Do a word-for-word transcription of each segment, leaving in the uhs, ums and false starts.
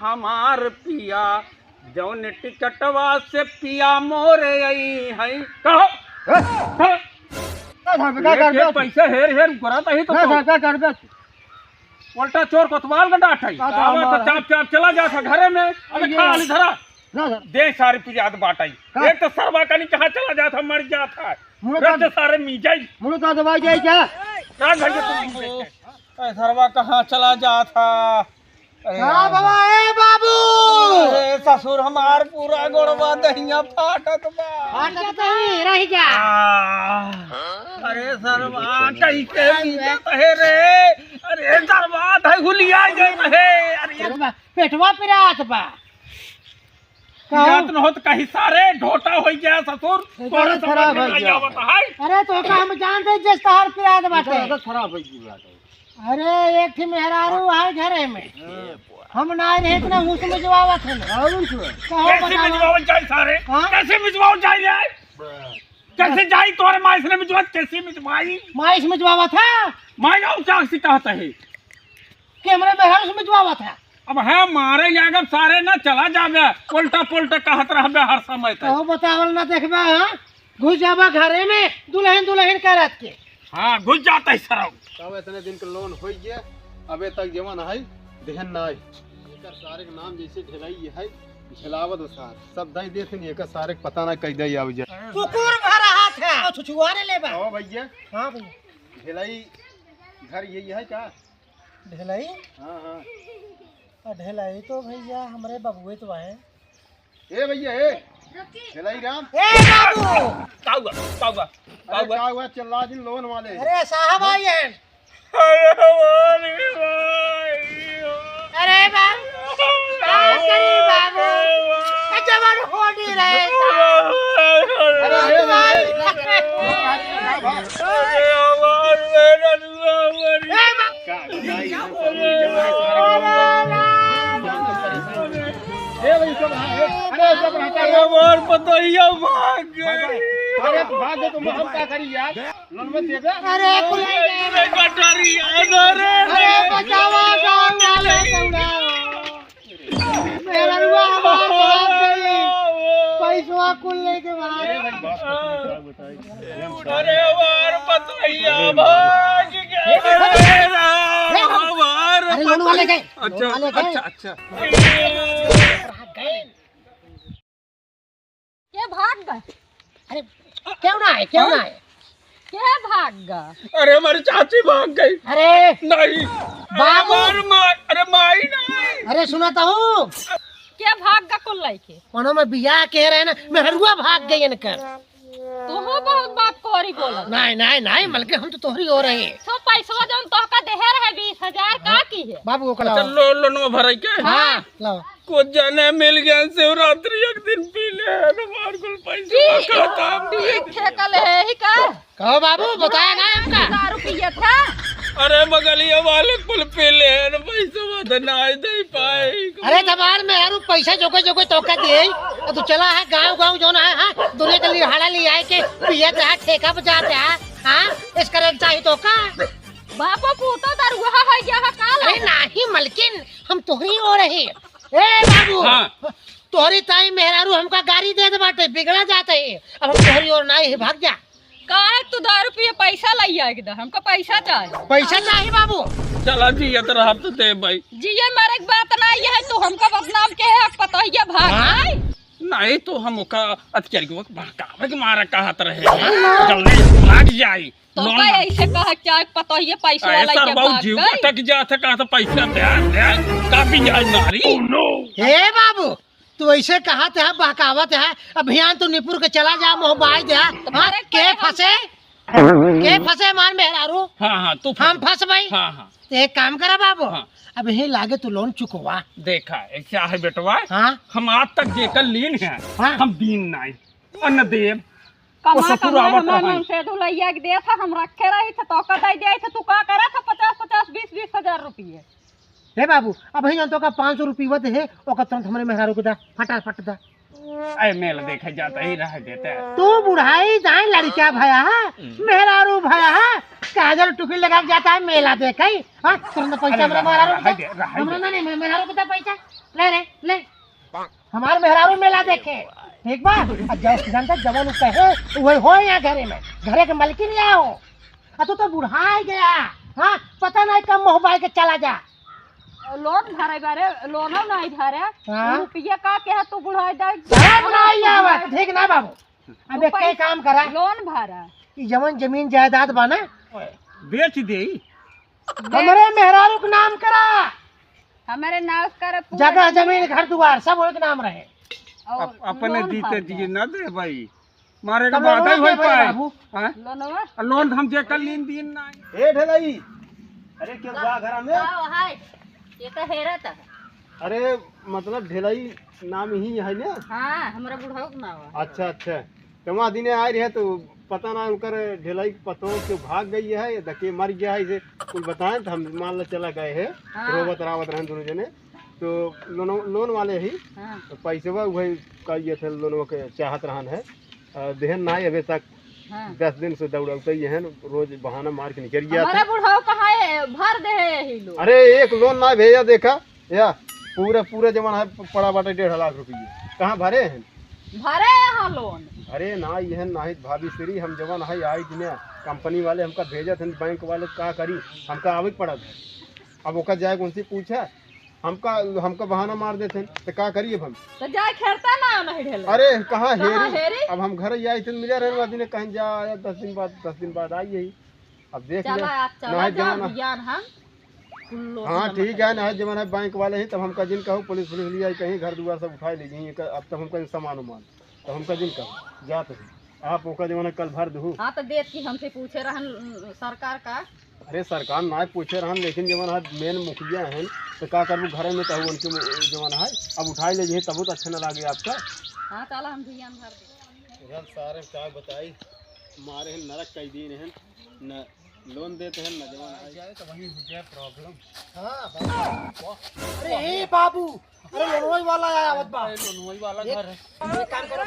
हमार पिया, जौन टिकटवा से पिया मोरे आई हैं। कहो। हैं? हैं? का धरबे, का एक, एक करबे? पैसे हेर, हेर करत ही तो ना, तू। का, का करबे? उल्टा चोर कोतवाल का डांट है। का तो आवा तो हमार चाप, चाप चला जात है घरे में। अबे ये खा हाली धरा। ना, ना। दे सारे पियाद बाटई। का? एक तो सरवा कनी कहाँ चला जात है, मर जात है। मुँह रख का दे सारे मी जाई। मुँह का दवाई जाई क्या? का घर के तू मी जाई? ए, सरवा कहाँ चला जात है? अरे का यार। बाबा, ए बाबू! अरे ससुर, हमार पूरा गोड़वा दहिया फाटत बा। फाटत नहीं, रह जा। आ, अरे सरवा, कैसे मिलत है रे? अरे सरवा, धई हुलिया गए है। अरे अरे बा, पेटवा पिरात बा। का? याद न होत कहीं सारे ढोटा होई गया ससुर, ये तोरे तो समझ खराब में हो नहीं गया। आवत है। अरे तो का हम जानते जिस तहार पिरात बाटे। ये तो खराब हो गया बाटे। अरे एक ठे मेहरारू है घरे में। हाँ। हम ना रहे इतना हुस मिजवावत है ना। और कुछ? कहो कैसे बतावा। मिजवावत जाए सारे? हाँ? कैसे मिजवावत जाए रे? कैसे जाई तोरे माइस ने मिजवावत, कैसे मिजवाई? माइस मिजवावत है? माई और क्या सी कहत है? कि हमरे मेहरारू से मिजवावत है। अब है मारे लागब सारे ना चला जाबे, उल्टा पुल्टा कहत रहबे हर समय तक। कहो बतावल ना देखबे, हाँ? घुस जाबा घरे में दुलहिन दुलहिन करत के। हाँ, घुस जात है सरऊ। तब इतने दिन के लोन होई गया, अबे तक जवन है, देहन ना है। एकर सारे के नाम जैसे ढिलाई है, झेलावत सार। सब दई देत नहीं, एकर सारे के पता ना कई दई आवे जाए। कुकुर भर हाथ है, और छुछुआरे लेबा। ओ भैया। हाँ भैया। ढिलाई घर यही है का? ढिलाई? हाँ, हाँ। आ, ढिलाई तो भैया हमरे बबुए तो है। ए भैया, ए। ढिलाई राम। ए बाबू! का हुआ? का हुआ? का अरे हुआ? का हुआ? चिल्ला दिन लोन वाले। अरे साहब आए हैं। अरे हमारे भाई हो। अरे बाबू, का करी बाबू? ए, जवान हो नहीं रहे साहब। अरे, अरे, अरे, अरे, अरे, अरे, अरे, हमारे बेटा, हमारे ए बाबू। का बताई, हम सब मिल जाए, सारे गाँव में। ए भाई, सब रहा, ए, अरे, सब रहता है। अरे, हमार पतोहिया भाग गई। भाग, भाग। अरे, भाग गए तो हम का करी यार? लोन मत देबे। अरे, कुल अरे, गटरी यार, अरे, अरे, अरे, बचावा, गाँव वाले, दौड़ाओ। मेहररुआ हमार भाग गई। पैसवा कुल लेके भाग। अरे हमार पतोहिया भाग गए। अरे राम, हमार अरे लोन वाले गए, अच्छा, लोन वाले गए। अच्छा, अच्छा। भाग गए। के भाग गा? अरे, क्यों ना है, क्यों ना है? के भाग गा? अरे, हमारी चाची भाग गई। अरे, नहीं। बाबू। अरे, हमार माई, अरे, माई नहीं। अरे, सुना तो हूँ। के भाग गा कुल लइके? कोनो में बियाह के रहे ना, मेहरुआ भाग गई इनकर। तू बहुत बात कोरी बोलत। नहीं, नहीं, नहीं, बल्कि हम तो तोहरी ओर रहे। तो पैसवा जौन तोहका देहे रहे बीस हजार, का की है? बाबू, ओकरा अच्छा, लो-, लोनवा भराई के? हाँ, लाओ। कुछ जने मिल गए शिवरात्रि एक दिन पी ले, हमार कुल पैसा पी, खत्म। पी फेंकल है ही का? कहो बाबू, बताया ना हमका। दारू पिए था। अरे बगलिया वाले कुल पी ले, पैसा तो ना दे पाए। अरे जबान में यार पैसा जोके जोके तोका दे, और तू चला है गाँव गाँव जो ना है, हाँ, दुनिया के लिहाड़ा ले आए के पिए थे, हाँ, ठेका बजाते हैं, हाँ, इसका रेट चाहिए तो का? बापो पूतो दरुआ है, यहाँ काल अरे है। नहीं मलकिन, हम तोहरी ओर रहे। ए बाबू, हाँ। तोहरी ताई मेहरारू हमका गारी देत बाटे, बिगड़ा जात है। अब हम तोहरी ओर नाई है, भाग जा। काहे तू दारू पिए पैसा लइया के दा? हमका पैसा चाही। पैसा चाही बाबू। चला जियत रहब तो दे भाई। जिए मरे के बात नाई है, तू हमका बदनाम के है, पतोहिया भाग हाँ? आई। नहीं तो हम ओका अतियारी के बहकावे के मारा कहत रहे। जल्दी भाग जाई। तो लोन का ना। ऐसे कहा क्या पतोहिए पैसा अरे वाला सर, ये बाबू भाग जीव गई? कटक जात है, कहा तो पैसा दे, दे, का पियाज मारी? हे बाबू, तू ऐसे कहत है, बहकावत है, अभियान तू निपुर के चला जा, मोह बाज दे, तो हाँ? भरे के के फंसे? के फंसे मान मेहरारू? हाँ, हाँ, तू हम फंस। फंस भाई? हाँ, हाँ। तो एक काम करा बाबू, हाँ। अब यही लागे तू लोन चुकवा। देखा, ऐसा है बेटवा, हाँ? हम आज तक जेकर लीन है, हाँ। हम दीन नाई, अन्न देव, कमा वो ससुर कमा आवत हमार रहन। मन से धुलैया के देत ह, हम रखे रही थे, तोका दे दे थे, तू का करत ह पचास पचास, बीस बीस हजार रुपये? हे बाबू, अबहीं जौन तोका पाँच सौ रुपया दे हे, ओका तुरंत हमरे मेहरारू के दा, फटाफट दा। ऐ मेल देखे जाता ही रह देते। तू बुढ़ाई जाए लड़का भया है, मेहरारू भया है, काजर टुकड़ी लगा के जाता है मेला देखे। हाँ, तुरंत पैसा अरे, हमरा रहा, मेहरारू रहा, के दे, रहा, हमरा दे। ना, नहीं, मेहरारू के दे पैसा। ले रे, ले। हमार मेहरारू मेला देखे, ठीक बा? आ जब जानता जवन उ कहे, वही हो यहाँ घरे में, घरे के मालकिन ले आओ। आ तू तो बुढ़ाई गया, हाँ, पता नहीं कब मोहबाई के चला जा। लोन भरे बारे, लोनो नहीं भरे, हाँ? रुपया का के है तू बुढ़ाई दे? शर्म नहीं आवत, ठीक ना बाबू? अब तू एक ही पैसा काम करा, लोन भरा। ई जवन जमीन जायदाद बा ना, बेच दे। हमरे मेहरारू के नाम करा। हमरे नाम करे पूरा जगह, जमीन, घर दुआर सब ओके नाम रहे। और अप-, अपने लोन जीते भर दिए। ना दे भाई, मारे के तब बाद लोन ही होई के पाए। बाबू? हाँ? लोनवा? आ लोन हम जेकर लीन दीन ना। ए ढेलाई, अरे के बा घर में? का है? ये तो हेरा था। अरे मतलब ढेलाई नाम ही है ना? हाँ, हमरा बुढ़ऊ के नाम है। अच्छा, अच्छा। तो वहाँ दिने आए रहे तो पता ना उनकर ढेलाई के पतो के भाग गई है या दके मर गया है, इसे कुल बताएं तो हम मान ला चला गए हैं। हाँ। रोवत रावत रहन दोनों जने। तो लोन, लोन वाले ही हाँ। तो पैसवा वही कहिए थे, लोनवा के चाहत रहन है। अ, देहन ना अबे तक हाँ। दस दिन से दौड़ौते ही हैं, रोज बहाना मार के निकल गया हमारा था। बुढ़ऊ कहाँ है, भर दे है यही लोग। अरे एक लोन ना भेजा देखा, या पूरा, पूरा जवन है पड़ा बाटे डेढ़ लाख रुपये। कहाँ भरे हैं? भरे यहाँ लोन। अरे ना, यह नाहित भाभी श्री, हम जवन है आई दिने कंपनी वाले हमका भेजत हैं बैंक वाले, का करी, हमका आवे के पड़त है। अब ओका जाए उनसे पूछा, हमका, हमका बहाना मार देते हैं, तो का करी अब हम? तो जाए खेरता ना नहीं ढेले। अरे कहाँ कहाँ हेरी? हेरी? अब हम घर ही आई थे, मिले रहे, वह दिन कहीं जा आया, दस दिन बाद, दस दिन बाद आई यही। अब देख ले, चला, आप चला, नाहित जा, जवन है। बियान हम कुल लोग हाँ, जमा ठीक करेंगे। है, नाहित जवन है बैंक वाले ही, तब हमका जिन कहो, पुलिस, पुलिस ले आई, कहीं घर दुआर सब उठाए ले गई, एक-, अब तब हमका सामान उमान, तब हमका जिन कहो, जात है। आप ओका जवन है कल भर दहू। हाँ, तो देख कि हमसे पूछे रहन, उम, सरकार का। अरे, सरकार ना पूछे रहन, लेकिन जवन है मेन मुखिया है, तो का करबू, घर में तो उनके मु-, जवन है, अब उठाए ले गई, तब तो अच्छा ना लागे आपका। हाँ, चला, हम बियान भर दे। यार, सारे का बताई, मारे हैं नरक कई दिन हैं, न लोन देते हैं, न जमा है। जाए तो वहीं हो जाए प्रॉब्लम। हाँ, अरे ए बाबू, अरे लोनवई वाला आया आवत बा। अरे लोनवई वाला एक, घर है। एक काम करो।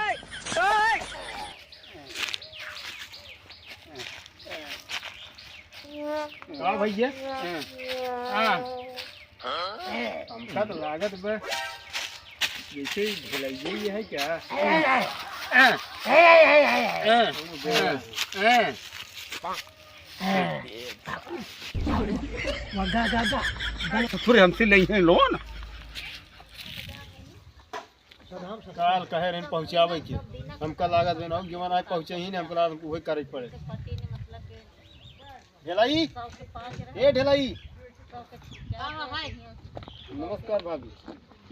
का भैया? हाँ। हमका तो लागत बा जैसे ही ढिलैया ही है क्या? हाँ। हाँ। हाँ। हाँ। हाँ। गा, गा, गा। तो थोड़े हमसे लेइहैं लोन। काल कहे रहन पहुँचावे के, हमका लागत बा ना, जवन आए पहुँचे ही नहीं, हमका लागत वही करे के पड़े। ढेलाई, ए ढेलाई। नमस्कार भाभी।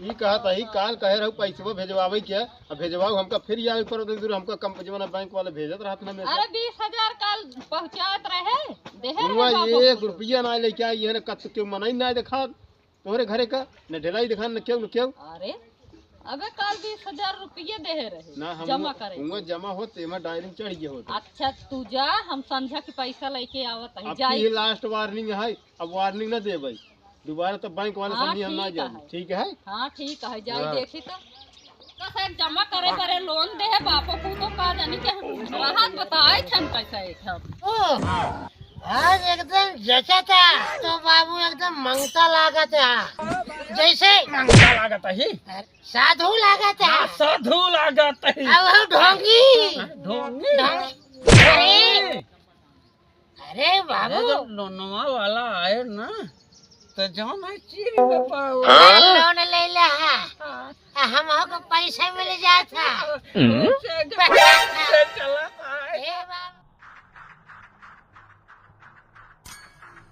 ई कहत ही, काल कहे रहू पैसवा भेजवावे के, अब भेजवाऊ हमका फिर आवे पड़त है, दूर हमका कम जमाना बैंक वाले भेजत रहत ना मेरे। अरे बीस हजार काल पहुँचात रहे, देहे रहे हुआ बाबू। एक रुपया ना लेके आई है ना, कत के मनई ना देखा तोहरे घरे का, न ढेलाई देखा, न केहू, न केहू। अरे, अबे काल बीस हजार रुपये देहे रहे, ना, हम जमा हुआ, करे। हुआ जमा होत, एमा डायरी में चढ़ गया होत। अच्छा, तू जा, हम संझा के पैसा लेके आवत हई, अब जाई। की last warning है, अब warning ना देबै, दोबारा तो बैंक वाले हाँ, संग हम ना ठीक जाई, है। ठीक है? हाँ, ठीक है, जाई हाँ। देखी तो। तो साहब जमा करे करे लोन देहे, बापो पूतो का जानी के रहत बताए छन कैसे एक हम। ओ, आज एकदम जचा था, तो बाबू एकदम मंगता लागत है। जैसे मंगता लागत ही। अरे, साधु लागत है। हाँ, साधु लागत ही। अब हम ढोंगी। ढोंगी? ढोंगी। अरे, अरे बाबू। अरे, जब लोनवा वाला आए ना, तो जौन है चीर के पाओ। हाँ, लोन ले ले है। हाँ। आ, हम हो को पैसा मिल जात है। हम्म। पैसा चला है। ए बाबू।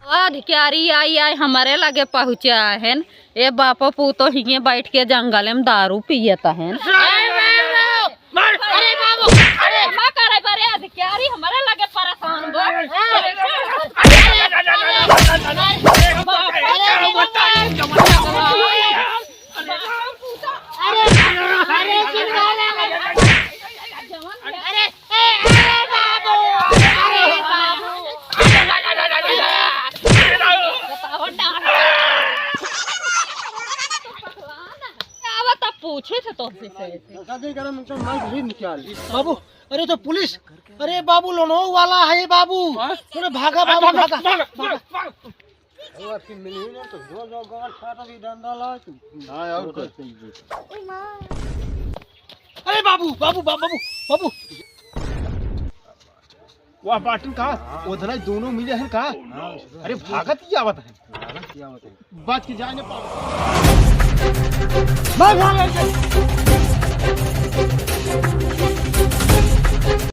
अधिकारी आई, आई हमरे लगे पहुँचा है। ए बापो पूतो हिये बैठ के जंगल में दारू पियत है। ए बाबू। मार। अरे बाबू, अरे। क्षमा करे, अरे अधिकारी हमरे लगे परेशान बा। अरे, अरे, अरे, अरे, अरे, अरे, अरे, अरे, ए, अरे बाबू, अरे बाबू। बताओ ना। का बता, पूछे थे तोहसे से। दादा जी, गरम एकदम माइक भी निकाल। बाबू, अरे तो पुलिस, अरे बाबू, लोनो वाला है बाबू। हाँ? अरे भागा बाबू, भागा, भागा, भागा, भागा। भागा। अरे अबकी मिली ही ना तो जो जो गांड फाटा भी डंडा ला तू। हाँ, और कुछ। अरे बाबू, बाबू, बाबू, बाबू। वाह बाटू का, उधर दोनों मिले हैं का? हाँ, अरे भागत ही आवत है। भागत ही आवत है। बात की जाने पाओ।